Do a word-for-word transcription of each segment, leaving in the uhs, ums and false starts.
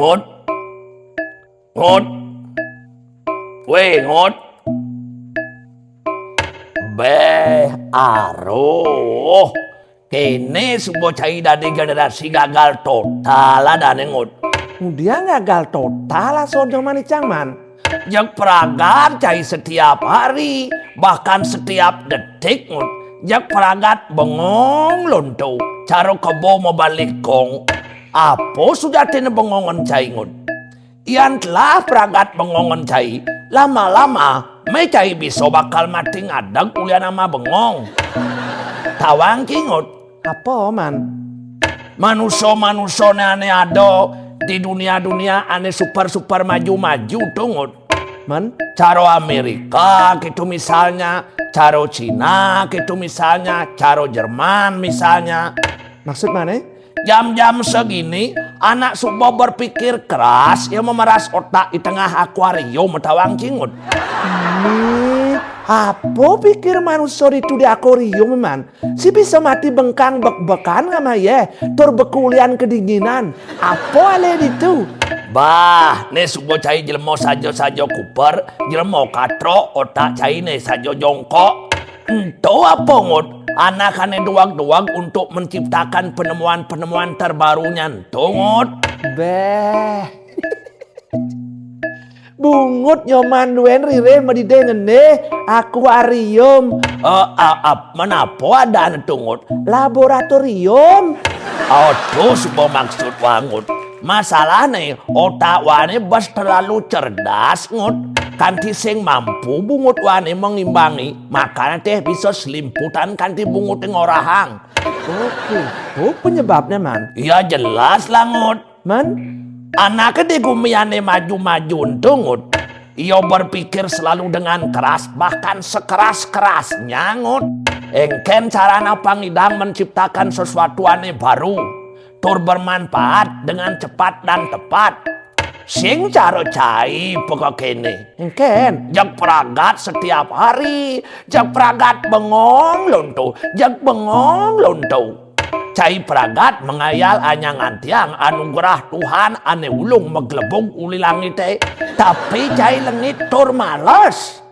Ngut. Ngut. Wéh, Ngut. Béh, aruh. Kéné suba cai dadi generasi gagal total adané, Ngut. Ngudiang gagal total asané, Nyoman, Icang, Man? Jeg pragat cai setiap hari, bahkan setiap detik, Ngut. Jeg pragat bengong lonto, cara kebo mabalikong. Apa sujatiné bengongan cai, Ngut? Yan telah pragat bengongan cai, lama-lama mé cai bisa bakal mati ngadeg ulian ama bengong. Tawang ci, Ngut? Apa, Man? Manusa-manusané ané ada di dunia-dunia ané super-super maju-maju to, Ngut. Man? Cara Amerika gitu misalnya, cara Cina gitu misalnya, cara Jerman misalnya. Maksud mané? Jam-jam segini, anak suba berpikir keras, ya memeras otak di tengah akuarium, tawang ci, Ngut. Nih, apa pikir manusia itu di akuarium, Man? Si bisa mati bengkang bek-bekan ngama yé, tur bekulian kedinginan. Apa alé ditu? Bah, né suba cai jelema saja-saja kuper, jelema katrok, otak cainé saja jongkok. Ento apa, Ngut? Anak ané duag-duag untuk menciptakan penemuan-penemuan terbarunya ento, Ngut. Béh. Bungut Nyoman duén ririh madidih ngenéh akuarium. Eh, a-, ap-, men apa adané to, Ngut? Laboratorium. Aduh, suba maksud wa, Ngut. Masalahné, otak wané bes terlalu cerdas, Ngut. Kanti sing mampu bungut wané mengimbangi, makané téh bisa selimputan kanti bunguté ngorahang. Oké, oh, penyebabné, Man? Ya jelas lah, Ngut. Man? Anaké di gumi ané maju-maju ento, Ngut. Ia berpikir selalu dengan keras, bahkan sekeras-kerasnya, Ngut. Engkén carana pangidang menciptakan sesuatu ané baru, tur bermanfaat dengan cepat dan tepat. Sing cara cai peka kéné. Engkén? Jeg pragat setiap hari, jeg pragat bengong lonto, jeg bengong lonto. Cai pragat mengayal anyangan tiang anugerah Tuhan ané ulung maglebug uli langité, tapi cai lengit tur males.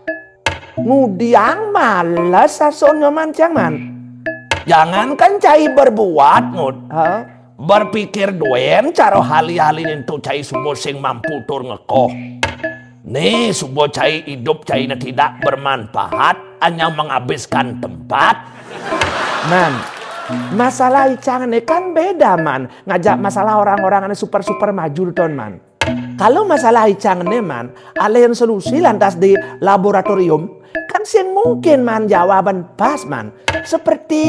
Ngudiang males asané, Nyoman, Cang, Man? Jangankan cai berbuat, Ngut. Hah? Berpikir duén cara ahli-ahliné ento cai suba sing mampu tur ngekoh. Né suba cai idup cainé tidak bermanfaat, hanya menghabiskan tempat. Man, masalah Icang né kan beda, Man. Ngajak masalah orang-orang ané super-super maju to, Man. Kalau masalah Icang né, Man, alé solusi lantas di laboratorium, kan sing mungkin, Man, jawaban pas, Man. Seperti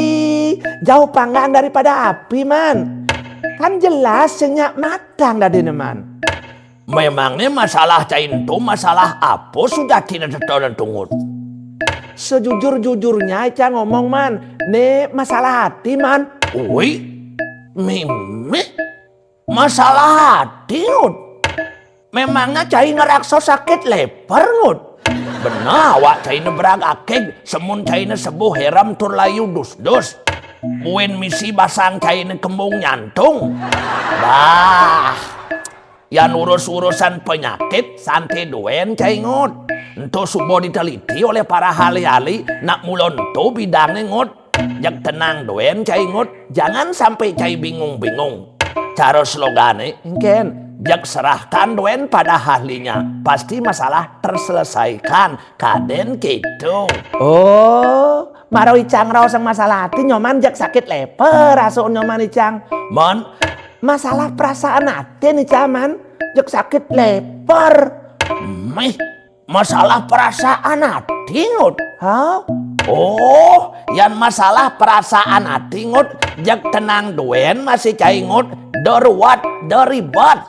jauh panggang daripada api, Man. Kan jelas sing nyak matang dadiné, Man. Memangné masalah cai ento masalah apa sujatiné to, Ngut? Sejujur-jujurnya Icang ngomong, Man, né masalah ati, Man. Ui, mimih. Masalah ati, Ngut. Memangnya cai ngraksa sakit leper, Ngut? Beneh awak cainé berag akig, semun cainé sebuh hérem tur layu dus-dus. Buin misi basang cainé kembung nyantung. Bah, yan urus-urusan penyakit, santé duén cai, Ngut. Ento suba diteliti oleh para ahli-ahli, nak mula ento bidangné, Ngut. Jeg tenang duén cai, Ngut, jangan sampai cai bingung-bingung. Cara slogané, engkén, jeg serahkan duén pada ahlinya, pasti masalah terselesaikan, kadén kéto. Oh, mara Icang raosang masalah ati, Nyoman jeg sakit leper, asané, Nyoman, Icang. Man? Masalah perasaan ati né, Cang, Man, jeg sakit leper. Mih, masalah perasaan ati, Ngut? Hah? Oh, yan masalah perasaan ati, Ngut, jeg tenang duén masih cai, Ngut, da ruwet, da ribet.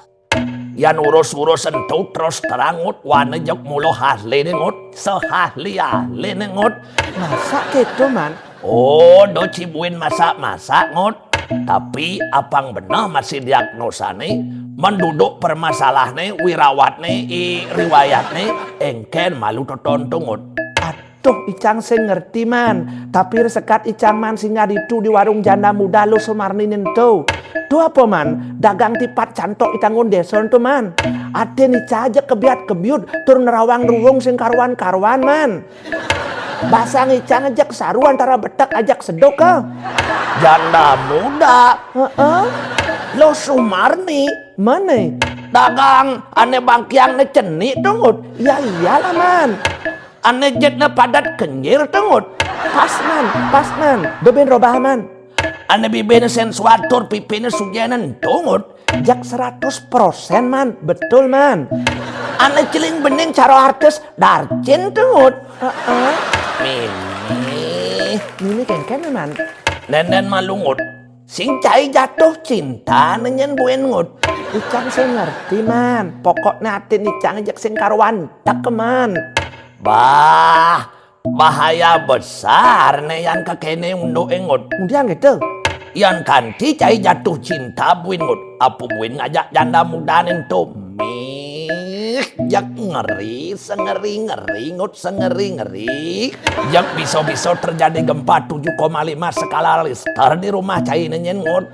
Yan urus-urus ento terus terang, Ngut, wané jeg mula ahliné, Ngut, seahli-ahliné, Ngut. Masa kéto, Man? Oh, da ci buin masak-masak, Ngut. Tapi apang beneh masih diagnosané, men duduk permasalahné, wirawatné, i riwayatné, engkén malu totonto, Ngut. Ad-, Tuh, icang sing ngerti, Man. Tapi resekat icang, Man, singgah ditu di warung janda muda Luh Sumarni nento. Tuh apa, Man? Dagang tipat cantok itang ngon desa nento, Man. Atin icang ajak kebiat kebiut, tur nerawang ruwung sing karuan-karuan, Man. Basang icang ajak saru antara betek ajak sedok, ah. Janda muda. Heeh. Luh Sumarni. Mana? Dagang ane bangkiang ne cenik tuh, Ngut. Ya iyalah, Man. Ane jetne padat kenyir tuh, Ngut. Pas, Man, pas, Man. Bebin robah, Man. Ane bibine sensual tur pipine sujenen tuh, Ngut. Jak seratus persen, Man. Betul, Man. Ane celing bening caro artis Darcin tuh, Ngut. Heeh. Mimi. Mimi kengken, Man. Nenen malu, Ngut. Sing cai jatuh cinta nenyen buin, Ngut. Icang sing ngerti, Man. Pokokne atin icang jak sing karuan tek, Man. Bah, bahaya besar ne yan kekene unduke, Ngut. Kemudian gitu. Yan kanti cai jatuh cinta buin, Ngut. Apa buin ngajak janda muda nento? Mih, jak ngeri, sengeri-ngeri, Ngut, sengeri-ngeri. Jak bisa-bisa terjadi gempa tujuh koma lima skala Richter di rumah cai nenyen, Ngut.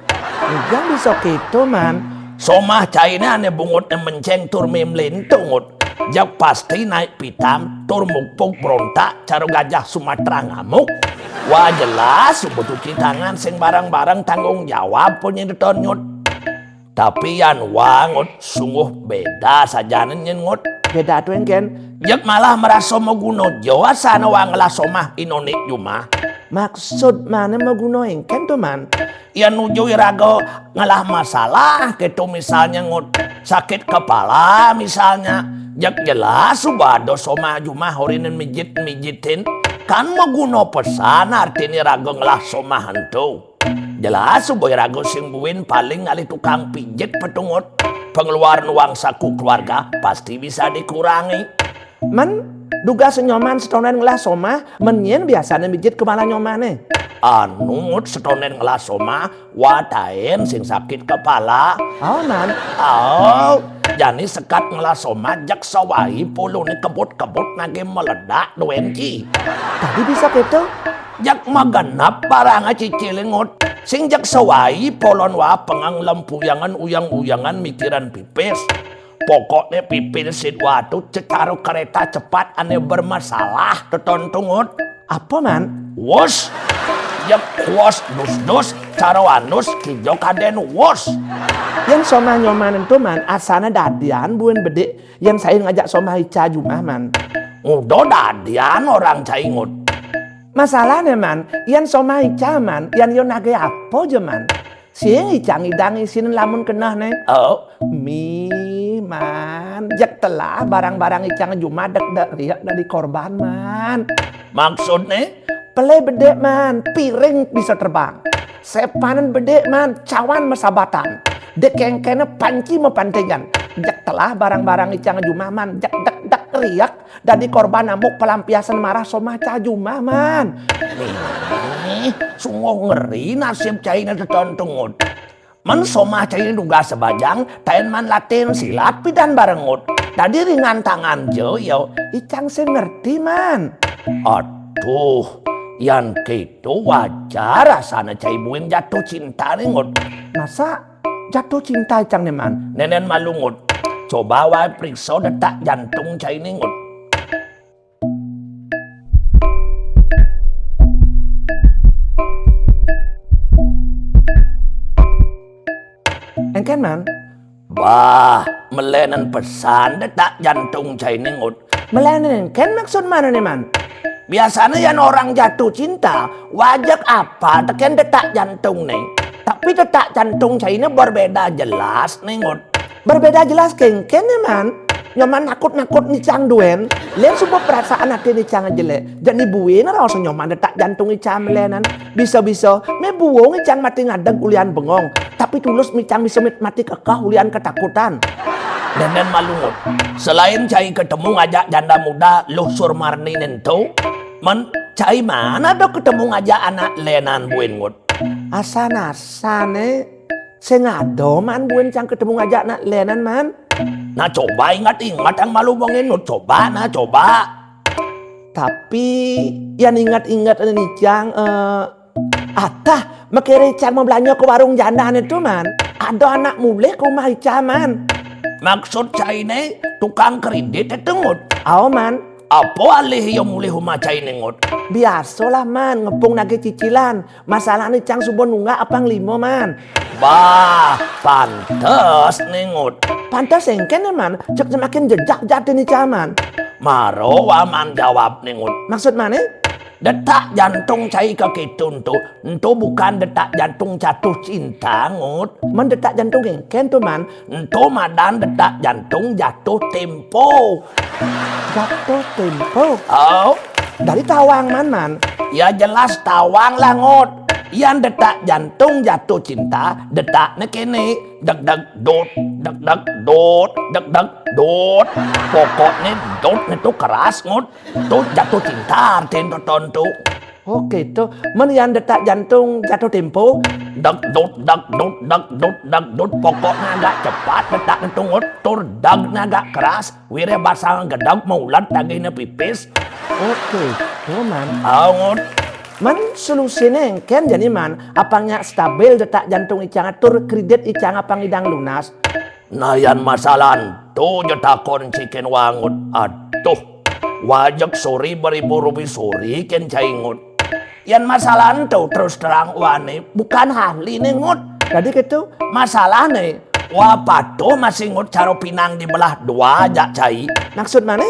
Ujang bisa gitu, Man. Somah caine ane bungutne menceng tur mimlin tuh, Ngut. Jak pasti naik pitam tur mupuk berontak caro gajah Sumatera ngamuk. Wah, jelas suba cuci tangan sing bareng-bareng tanggung jawab punye teton, Ngut. Tapi yan wah, Ngut, sungguh beda sajanen nyen, Ngut. Beda tuh engken. Jak malah merasa maguno jo asane wah ngelah somah inonik jumah. Maksud mane maguno engken tuh, Man? Yan nuju iraga ngelah masalah keto misalnya, Ngut. Sakit kepala misalnya. Jak jelas suba ada somah jumah orinen mijit-mijitin. Kan maguno pesan artine iraga ngelah somah ento. Jelas suba iraga sing buin paling ngalih tukang pijit petungut. Pengeluaran uang saku keluarga pasti bisa dikurangi. Men, dugas Nyoman setonden ngelah somah, men nyen biasane mijit kepala Nyomane? Anu, Ngut, setonden ngelah somah, wah taen sing sakit kepala. Oh, Man. Oh, jani sekat ngelah somah jak sawai polone kebut-kebut nage meledak duen ki. Tadi bisa keto? Jak magenep barang cicile, Ngut. Sing jak sawai polon wah pengang lempuyangan uyang-uyangan mikiran pipis. Pokokne pipin sid watu cecaro kereta cepat ane bermasalah teton tuh, Ngut. Apa, Man? Wus. Jak wus dus-dus, caro anus kijo kaden wus. Yan somah Nyoman ento, Man, asana dadian buin bedik yan sain ngajak somah ica jumah, Man. Ngudo dadian orang cai, Ngut. Masalahne, Man, yan somah ica, Man, yan yo nage apa je, Man? Sing ica ngidang isinen lamun keneh ne. Oh, mih, Man, jak telah barang-barang ica ngejumah dek-dek riak dadi korban, Man. Maksudne? Pele bedik, Man, piring bisa terbang. Sepanen bedik, Man, cawan masabatan. Dek kengkene panci mapantegan. Jak telah barang-barang ica ngejumah, Man, jak dek-dek riak dadi korban amuk pelampiasan marah somah ca jumah, Man. Mih, sungguh ngeri nasib caine teton tuh, Ngut. Men somah caine dugas bajang, taen man latin silat pidan bareng, Ngut. Dadi ringan tangan je, yo. Icang sing ngerti, Man. Aduh, yan keto wajar asana cai buin jatuh cinta ne, Ngut. Masa jatuh cinta icang ne, Man? Nenen malu, Ngut. Coba wae periksa detak jantung caine, Ngut. Engken, Man? Bah, melenen pesan detak jantung caine, Ngut. Melenen engken maksud mane ne, Man? Biasane yan orang jatuh cinta, wajek apa teken detak jantungne. Tapi detak jantung caine berbeda jelas ne, Ngut. Berbeda jelas kengken ne, Man. Nyoman nakut-nakut nicang duen. Len suba perasaan ati nicang jelek. Jani buin raos Nyoman detak jantung icang melenan. Bisa-bisa me buung icang mati ngadeg ulian bengong. Tapi tulus micang bisa mit-, mati kekeh ulian ketakutan. Denen malu, Ngut. Selain cai ketemu ngajak janda muda Luh Surmarni nento, men cai mana do ketemu ngajak anak lenan buin, Ngut? Asan-asane sing ada, Man, buin cang ketemu ngajak anak lenan, Man. Nah, coba ingat-ingat yang malu wong enu. Coba, nah, coba. Tapi, yan inget-inget ane icang, eh, atah, makere icang mau belanja ke warung janda ane tu, Man. Ada anak mulih ke rumah icang, Man. Maksud caine tukang kredit itu, Ngut? Ao, Man. Apa alih ia mulih rumah caine, Ngut? Biasalah, Man, ngepung nagih cicilan. Masalahne cang suba nunggak apang lima, Man. Bah, pantes ne, Ngut. Pantes engken ne, Man, cek semakin jejak jati ne cang, Man. Mara wa Man jawab ne, Ngut. Maksud mane? Detak jantung cai kekitu ento, ento bukan detak jantung jatuh cinta, Ngut. Men detak jantung engken tu, Man. Ento madan detak jantung jatuh tempo. Jatuh tempo? Oh. Dari tawang, Man, Man? Ya jelas tawang lah, Ngut. Yan detak jantung jatuh cinta, detakne kene. Deg deg dot, deg deg dot, deg deg dot. Pokokne dot ne tu keras, Ngut. Tu jatuh cinta artin toton tu. Oke, tu. Men yan detak jantung jatuh tempo? Deg dot, deg dot, deg dot, deg dot. Pokokne agak cepat detak ne tu, Ngut. Tur deg ne agak keras. Wireh basang gedeg maulet daging ne pipis. Oke, tu, Man. Ao, Ngut. Man, solusine engken jani, Man. Apang nyak stabil detak jantung icang tur kredit icang apang idang lunas? Nah, yan masalah ento ja takon ciken wa, Ngut. Aduh. Wajek suri beribu rupi suri ken cai, Ngut. Yan masalah ento terus terang wa ne bukan ahline, Ngut. Dadi ketu? Masalahne, wa patuh masih, Ngut, cara pinang dibelah dua jak cai. Maksud mane?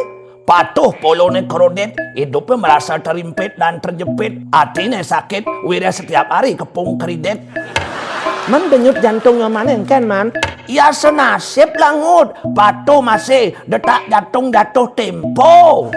Patuh polone kredit, idupe merasa terimpit dan terjepit, atine sakit, wireh setiap hari kepung kredit. Men denyut jantung nyaman engken, Man? Ya senasib lah, Ngut. Patuh masih, detak jantung jatuh tempo.